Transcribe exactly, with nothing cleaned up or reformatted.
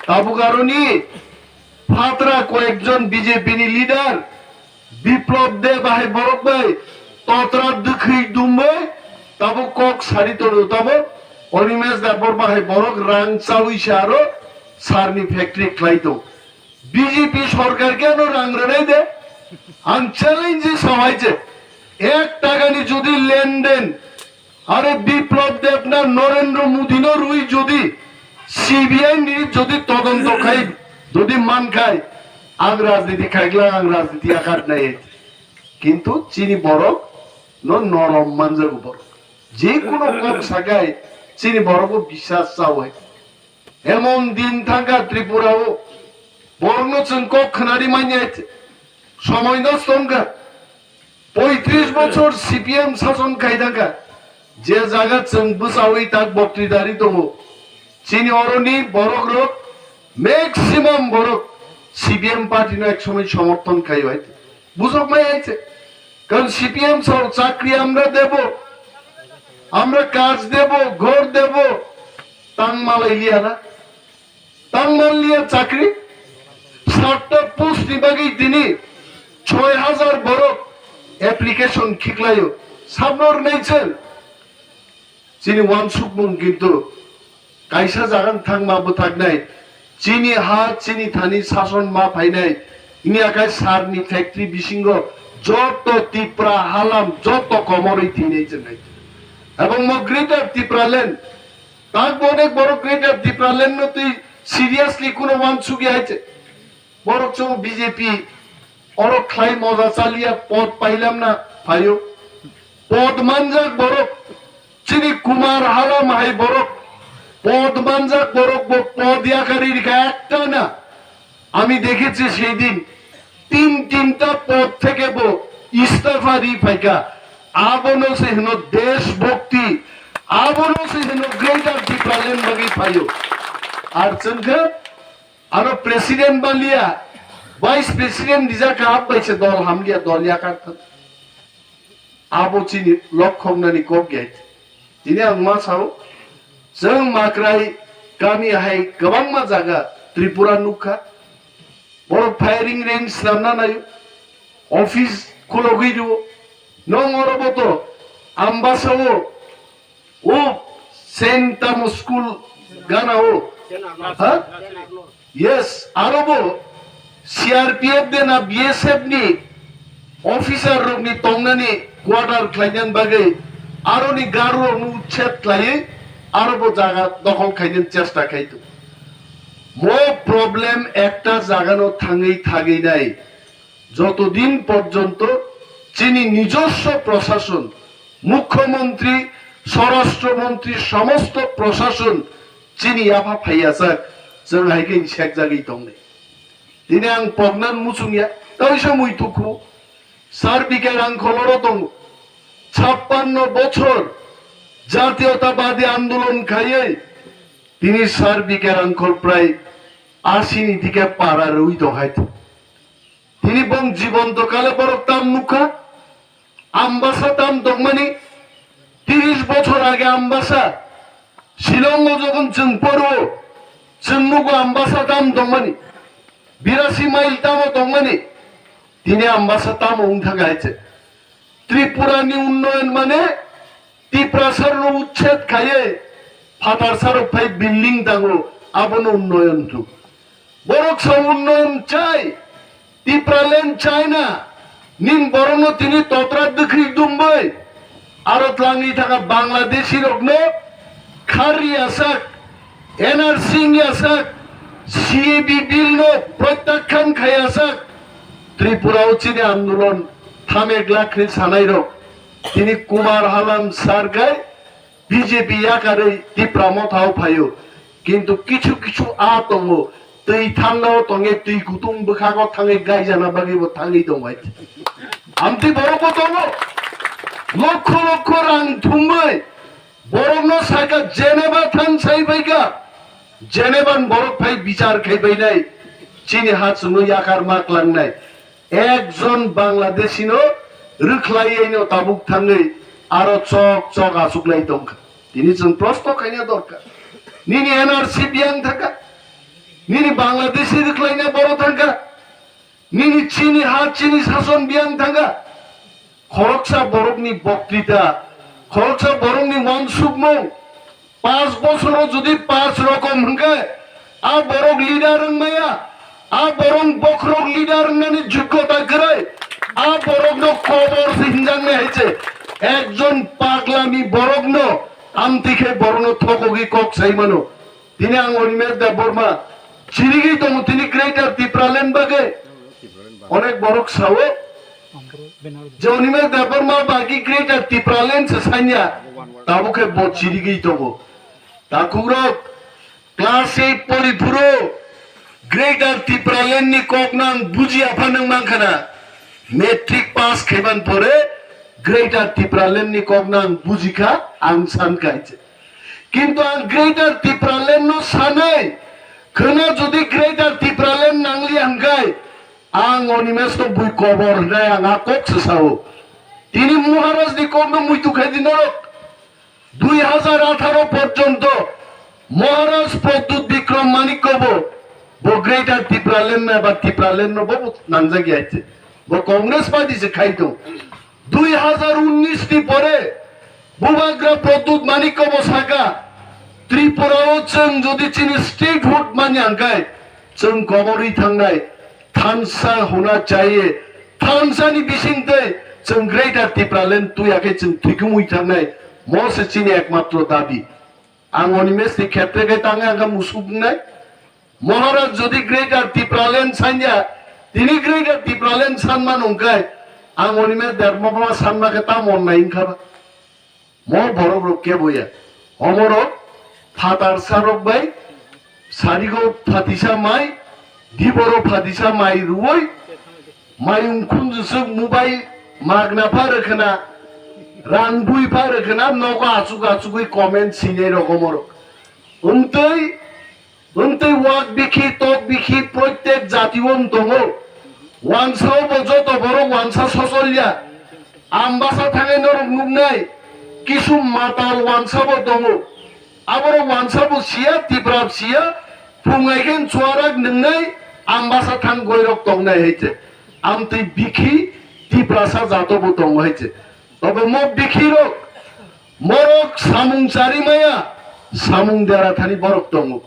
Tabuk aroni phatra koyekjon B J P ni leader Biplab Deb bahai borok bai totra dwkhwi dumbai tabuk kok sari tono tabuk Animesh Debbarma hai borok rang chawi se aro sar ni factory khlai tong. B J P sorkar khe ano rang rwnai de? Ang challenge sawai je ek taka ni jodi lenden are Biplab Deb na Narendra Modi no rwi jodi C B I ni jodi todonto khai jodi man khai ang rajniti khaigla ang rajniti akat nai. Kintu chini borok no norom manjago borok. Je kuno kok sakai chini borok bo bisas chawai. Emon din thangkha Tripura o borokno chwng kok khwnari manya somoi nosto wngkha. Poitris bochor C P M sason khai thangkha. Je jaga chwng bwchawi tak boktwidari tongo. Chini oroni borok rok maximum borok C P M party no ek somoi somorthon khai hai. Bujok mai hai se. Karon C P M sao chakri amra debo, amra kaj debo, ghor debo, tang malai liya na. Tang man liya chakri, satta post ni bagwi tini choi hajar borok application khiklayo. Sabnor nature. Chini wansukmung kintu kaisa jaga thangma bwthaknai, chini ha, chini thani sason ma phainai, ini akai sar ni factory bisingo joto Tipra halam joto komorwi thinai chengnai. Ebong mo Greater Tipraland, tak bo onek borok Greater Tipraland no twi seriously kuno wansugya hai che. Borok chwng B J P oro khlai moja chaliya pod pailamna phaio. Pod manjak borok chini Kumar halam hai borok pod manjak borok bo pod yakari rikha ekta na. Ami dekhechi sei din tin tinta pod theke bo istofa di phaika. Abono se hino desh bhakti, abono se hino Greater Tipraland bagwi phaio. Ar chwngkhe Aro president baliya, vice president rijak kha, bai se dol hamliya, dol yakar thang. Abo chini lokhoknani kok ya. Tini ang ma sao, chwng Makrai kami hai kwbangma jaga Tripura nukha. Borok firing range swnamna naio, office khulogwi rio. Nong oro boto Ambasa o O Saint Thomas School gana o. Ha? Yes, aro bo C R P F de na B S F ni officer rok ni tongnani quarter khlainani bagwi aro ni garu rok no uchet khlaiwi aro bo jaga dokhol khainani chesta khai tu. Mo problem ekta jaga no thangwi thagwi nai. যতদিন পর্যন্ত চিনি নিজস্ব প্রশাসন, মুখ্যমন্ত্রী, স্বরাষ্ট্রমন্ত্রী, সমস্ত প্রশাসন চিনি yapha phaiya sak, chwng hai khe sekjagwi tongnai. Tini ang pognan muchungya, tei se mui tukhu, Sir B K Rangkhol oro tongo. ছাপ্পান্ন বছর জাতীয়তাবাদী আন্দোলন খাইয়ে তিনি স্যার বি কে রাংখল প্রায় আশি ni dike para rwi tong hai. Tini bong jibonto kale borok tam nukha, Ambasa tam tongmani, tiris bochor age Ambasa, Shillong o jokhon chwng poro, chwng nugo Ambasa tam tongmani, birasi mile tamo tongmani, tini Ambasa tamo wng thang hai se. Tripura ni unnoyon mane Tiprasa rok uchched khaiye phatarsa rok phai building dango, abono unnoyon tu. Borok sa unnoyon chai, Tipraland chai na, nin borokno tini totra dwkhwi dumbai, aro tlangwi thangkha Bangladeshi rokno kharwi asak, N R C wngya sak, C A B bill no protyakhan khai asak, Tripura o chini andolon thamek lakhni sanai rok, tini Kumar Halam sar khai B J P yakarwi Tipra Motha o phaio, kintu kichu kichu a tongo, twi thanda o tongwi twi kutung bwkhago thangwi gaijana bagwi bo thangwi tongbai. Amtwi borok bo tongo, lokho lokho rang thumbai, borokno saikha Geneva thang sai baikha, Geneva ni borok phai bichar khai bainai, chini ha chwngno yakar ma klangnai. Ekjon Bangladeshi no rwkhlaiwi no tabuk thangwi aro chok chok achuklai tongkha. Tini chwng prosto khaina dorkar. Nini N R C biyang thaka. Nini Bangladeshi rwkhlaina borok thangkha. Nini chini ha, chini sason biyang thangkha. Khoroksa borokni boktita, khoroksa borokni wansukmung, panch bosoro jodi panch rokom hwnkhe, a borok leader wngmaya, a borok bokhorok leader wngnani joggota kwrwi, a borokno kobor se hinjaknai hai se. Ekjon paglami borokno amtwi khe borokno thokogwi kok sai mano. Tini ang Animesh Debbarma chirigwi tongo tini Greater Tipraland bagwi. Onek borok sao je Animesh Debbarma bagwi Greater Tipraland se sanya, tabuk khe bo chirigwi tongo. Takhukrok class eight pori phuru Greater Tipraland ni kok nang bujiya pha nang mankha na. Matric pass khaiban pore Greater Tipraland ni kok nang bujikha, ang sankha hai se. Kintu ang Greater Tipraland no sanai, khwna jodi Greater Tipraland nangli hwnkhe, ang Animesh no bui kobor hwnai ang a kok se sao. Tini Maharaj ni kok no muitu khai di norok. Dui hajar atharo porjonto Maharaj Pradyut Bikram Manikya bo, bo Greater Tipraland no eba Tipraland no bo nangjak ya hai se. Bo Congress Party se khai tong. Dui hajar unnish ni pore Bubagra Pradyut Manikya bo saka, Tripura o chwng jodi chini statehood manya hwnkhe chwng koborwi thangnai, thansa hona chahiye, thansa ni bisingtwi chwng Greater Tipraland tuya khe chwng thwikumui thangnai, mo se chini ekmatro dabi. Ang Animesh ni khetre khe tangwi ang kha musuk wngnai. Maharaj jodi Greater Tipraland sanya, tini Greater Tipraland sanma nungkhe, ang Animesh Debbarma sanma khe tamo onnai wngkha ba? Mo borok rok kebo ya. Omorok phatar sarok bai sarigo phatisa mai, diboro phatisa mai ruoi, mayung khunjusuk mobile magna pha rwkhwna, rang bui pha rwkhwna, nogo achuk achugwi comment sinai rok omorok. Wngtwi, wngtwi wak bikhi, tok bikhi, proitek jati o wng tongo. Wansao bo joto borok wansa sosolya. Ambasa thangwi norok nuknai, kisu matal wansa bo tongo. Aborok wansa bo siya, Tipra siya, phungai khe chuarak nungnai, ambasa thang goirok tongnai hai se. Amtwi bikhi, Tiprasa jato bo tongo hai se. Tobe mo bikhi rok, morok samung chari maya, samung dera thani borok tongo.